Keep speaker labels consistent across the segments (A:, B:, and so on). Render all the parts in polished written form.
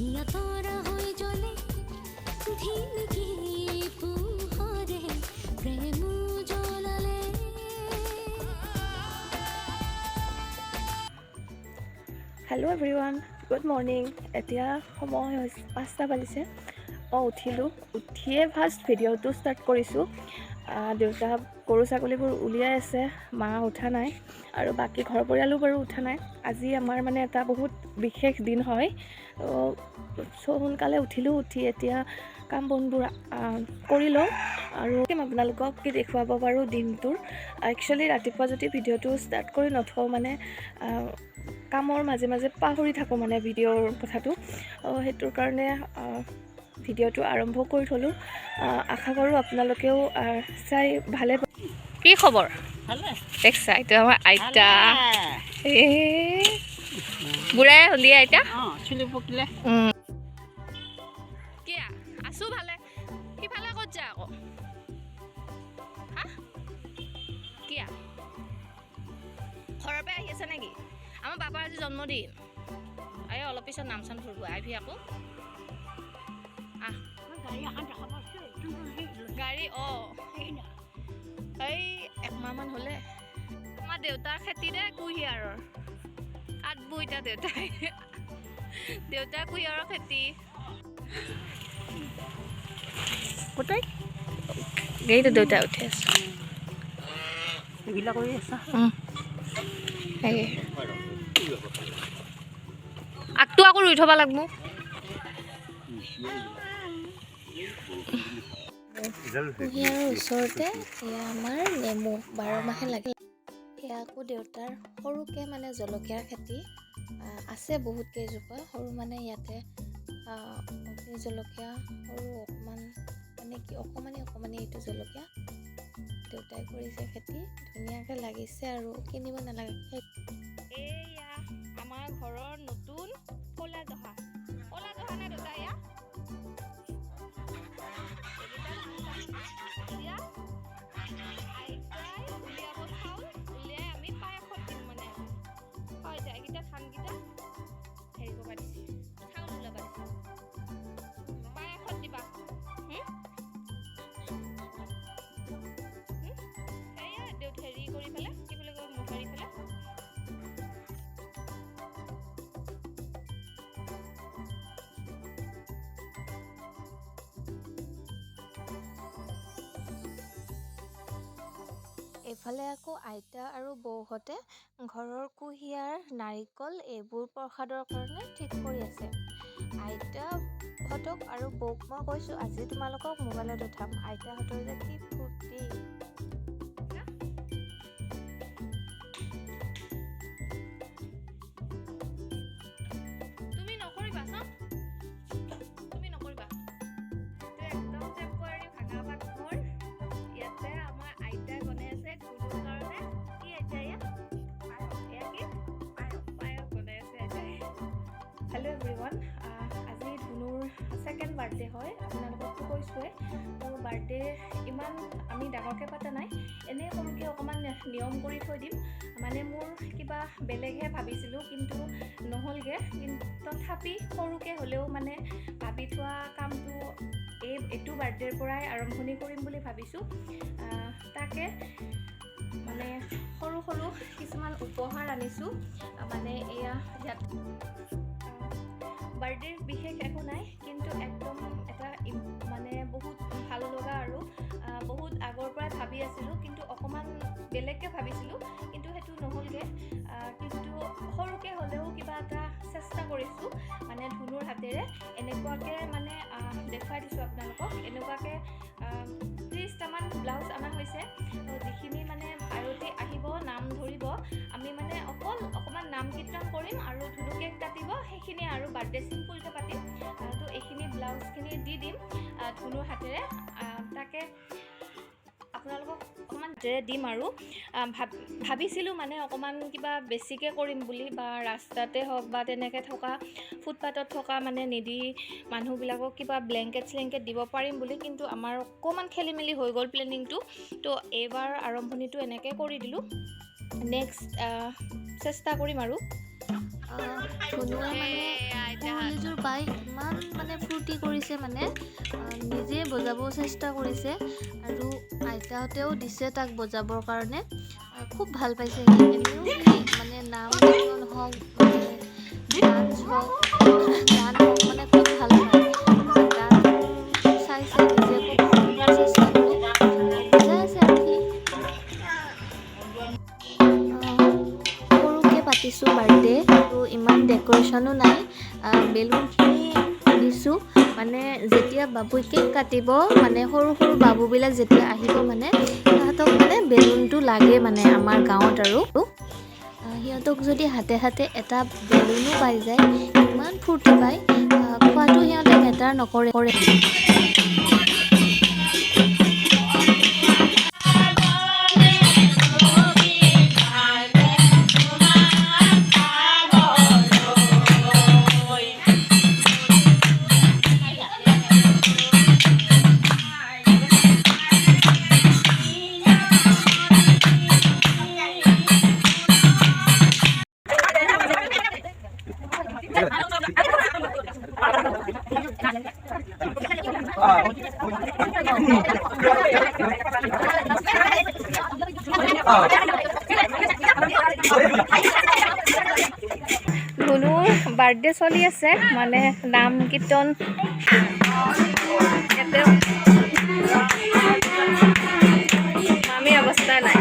A: হিয়া তৰা হৈ জ্বলে ধিমিকি পোহৰে প্ৰেম জ্বলালে।
B: Hello' everyone, good morning. এতিয়া সময় হৈছে 5টা বাজিছে। মই উঠিলোঁ, উঠিয়ে ফাৰ্ষ্ট ভিডিঅ'টো ষ্টাৰ্ট কৰিছোঁ। দেউতা গৰু ছাগলীবোৰ উলিয়াই আছে, মা উঠা নাই আৰু বাকী ঘৰৰ পৰিয়ালো বাৰু উঠা নাই। আজি আমাৰ মানে এটা বহুত বিশেষ দিন হয়। চ' সোনকালে উঠিলোঁ, উঠি এতিয়া কাম বনবোৰ কৰি লওঁ আৰু আপোনালোকক কি দেখুৱাব পাৰোঁ দিনটোৰ। একচুৱেলি ৰাতিপুৱা যদি ভিডিঅ'টো ষ্টাৰ্ট কৰি নথওঁ, মানে কামৰ মাজে মাজে পাহৰি থাকোঁ মানে ভিডিঅ'ৰ কথাটো। সেইটোৰ কাৰণে ভিডিঅ'টো আৰম্ভ কৰি থ'লোঁ। আশা কৰোঁ আপোনালোকেও চাই ভালে পাব। কি খবৰ? দেখছা, এইটো আমাৰ আইতা। এ বুঢ়াই হ'লি আইতা।
C: অঁ, চুলি পকিলে।
B: কিয়া আছো ভালে। সিফালে ক'ত যা আকৌ? হা, কিয়া ঘৰৰ পৰা আহি আছে নেকি? আমাৰ বাবাৰ আজি জন্মদিন। এই অলপ পিছত নাম চাম ধৰিব, আহিবি আকৌ। আহ, গাড়ী। অঁ, এই একমাহমান হ'লে আমাৰ দেউতাৰ খেতি দে, কুঁহিয়াৰৰ কাটবো এতিয়া দেউতাই। দেউতাৰ কুঁহিয়াৰৰ খেতি। কোথায় গাড়ীটো দেউতা উঠে আছে।
C: এইবিলাক কৰি আছা।
B: সেই আগটো আকৌ ৰুই থ'ব লাগিব।
A: কুঁহিয়াৰৰ ওচৰতে এয়া আমাৰ নেমু, 12 মাহে লাগে। এয়া আকৌ দেউতাৰ সৰুকৈ মানে জলকীয়াৰ খেতি আছে বহুত কেইজোপা। সৰু মানে ইয়াতে অগ্নি জলকীয়া, সৰু অকণমান, মানে কি অকণমানি অকণমানি এইটো জলকীয়া দেউতাই কৰিছে খেতি। ধুনীয়াকৈ লাগিছে আৰু কিনিব নালাগে।
B: এয়া আমাৰ ঘৰৰ নতুন ক'লা জহা। ক'লা জহা নে দেউতা এয়া? এইকেইটা ধান এতিয়া আইতাই উলিয়াব চাউল, উলিয়াই আমি পায়সত দিম। মানে আজি হয় এতিয়া এইকেইটা ধানকেইটা হেৰি কৰিব দিছে, চাউল ওলাব দিছে, পায়সত দিবা। হুম? হুম? সেয়া দেউত হেৰি কৰি পেলাই, কি বুলি কয়, মোহাৰি পেলাই।
A: এইফালে আকৌ আইতা আৰু বৌহঁতে ঘৰৰ কুঁহিয়াৰ, নাৰিকল এইবোৰ প্ৰসাদৰ কাৰণে ঠিক কৰি আছে। আইতাহঁতক আৰু বৌক মই কৈছোঁ, আজি তোমালোকক মোবাইলত উঠাম। আইতাহঁতৰ যে কি ফূৰ্তি!
B: তুমি নকৰিবা চাওঁ, তুমি নকৰিবা। এইটো একদম টেম্পৰাৰী ভাঙা পাকঘৰ। ইয়াতে আমাৰ আইতাই বনাই আছে ধুনুৰ কাৰণে। কি আইতা এয়া? এয়া কি? পায়স বনাই আছে আইতাই। হেল্ল' এভৰিৱান, আজি ধুনুৰ ছেকেণ্ড বাৰ্থডে হয়, আপোনালোককতো কৈছোঁৱে। তো বাৰ্থডে ইমান আমি ডাঙৰকৈ পতা নাই, এনেই সৰুকৈ অকণমান নিয়ম কৰি থৈ দিম। মানে মোৰ কিবা বেলেগহে ভাবিছিলোঁ, কিন্তু নহ'লগৈ। কিন্তু তথাপি সৰুকৈ হ'লেও মানে ভাবি থোৱা কামটো এইটো বাৰ্থডেৰ পৰাই আৰম্ভণি কৰিম বুলি ভাবিছোঁ। তাকে মানে সৰু সৰু কিছুমান উপহাৰ আনিছোঁ। মানে এয়া ইয়াত বাৰ্থডেৰ বিশেষ একো নাই, কিন্তু একদম এটা মানে বহুত ভাল লগা আৰু বহুত আগৰ পৰাই ভাবি আছিলোঁ, কিন্তু অকণমান বেলেগকৈ ভাবিছিলোঁ, কিন্তু সেইটো নহ'লগৈ। কিন্তু সৰুকৈ হ'লেও কিবা এটা চেষ্টা কৰিছোঁ। মানে ধুনুৰ হাতেৰে এনেকুৱাকৈ মানে দেখুৱাই দিছোঁ আপোনালোকক। এনেকুৱাকৈ 30টামান ব্লাউজ অনা হৈছে। তো যিখিনি মানে আয়তী আহিব, নাম ধৰিব, আমি মানে অকল অকণমান নাম কীৰ্তন কৰিম আৰু ধুনু কেক কাটিব, সেইখিনিয়ে আৰু বাৰ্থডে চিম্পুলকৈ পাতিম। তো এইখিনি ব্লাউজখিনি দি দিম ধুনুৰ হাতেৰে। তাকে আপোনালোকক অকণমান হাতেৰে দিম আৰু ভাবিছিলোঁ মানে অকণমান কিবা বেছিকৈ কৰিম বুলি, বা ৰাস্তাতে হওক বা তেনেকৈ থকা ফুটপাথত থকা মানে নিদি মানুহবিলাকক কিবা ব্লেংকেট শ্লেংকেট দিব পাৰিম বুলি, কিন্তু আমাৰ অকণমান খেলি মেলি হৈ গ'ল প্লেনিংটো। তো এইবাৰ আৰম্ভণিটো এনেকৈ কৰি দিলোঁ, নেক্সট চেষ্টা কৰিম আৰু।
A: ধুনুৱে মানে কুঁৱলীযোৰ পাই ইমান মানে ফূৰ্তি কৰিছে, মানে নিজে বজাব চেষ্টা কৰিছে আৰু আইতাহঁতেও দিছে তাক বজাবৰ কাৰণে। খুব ভাল পাইছে সি। এনেও সি মানে নাম কীৰ্তন হওক, মানে ডান্স হওক, গান হওক, মানে খুব ভাল পায়। গান চাইছে, নিজে খুব চেষ্টা কৰে, বজাই আছে আৰু সি। সৰুকৈ পাতিছোঁ বাৰ্থডে, তো ইমান ডেক'ৰেশ্যনো নাই। বেলুনখিনি দিছোঁ, মানে যেতিয়া বাবুই কেক কাটিব, মানে সৰু সৰু বাবুবিলাক যেতিয়া আহিব, মানে তাহাঁতক মানে বেলুনটো লাগে, মানে আমাৰ গাঁৱত আৰু সিহঁতক যদি হাতে হাতে এটা বেলুনো পাই যায়, ইমান ফূৰ্তি পায়। খোৱাটো সিহঁতে মেটাৰ নকৰে।
B: ধুনুৰ বাৰ্থডে চলি আছে, মানে নাম কীৰ্তন ইয়াতে মামী অৱস্থা নাই।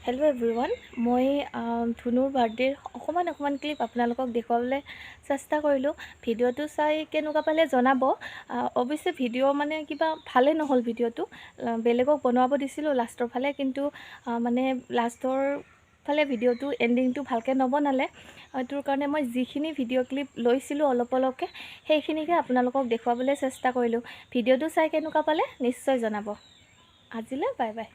B: হেল্ল' এভৰিৱান, মই ধুনুৰ বাৰ্থডেৰ অকণমান অকণমান ক্লিপ আপোনালোকক দেখুৱাবলৈ চেষ্টা কৰিলোঁ। ভিডিঅ'টো চাই কেনেকুৱা পালে জনাব। অৱশ্যে ভিডিঅ' মানে কিবা ভালেই নহ'ল ভিডিঅ'টো, বেলেগক বনোৱাব দিছিলোঁ লাষ্টৰ ফালে, কিন্তু মানে লাষ্টৰ ফালে ভিডিঅ'টো এণ্ডিংটো ভালকৈ নবনালে। সেইটোৰ কাৰণে মই যিখিনি ভিডিঅ' ক্লিপ লৈছিলোঁ অলপ অলপকৈ, সেইখিনিকে আপোনালোকক দেখুৱাবলৈ চেষ্টা কৰিলোঁ। ভিডিঅ'টো চাই কেনেকুৱা পালে নিশ্চয় জনাব। আজিলৈ বাই বাই।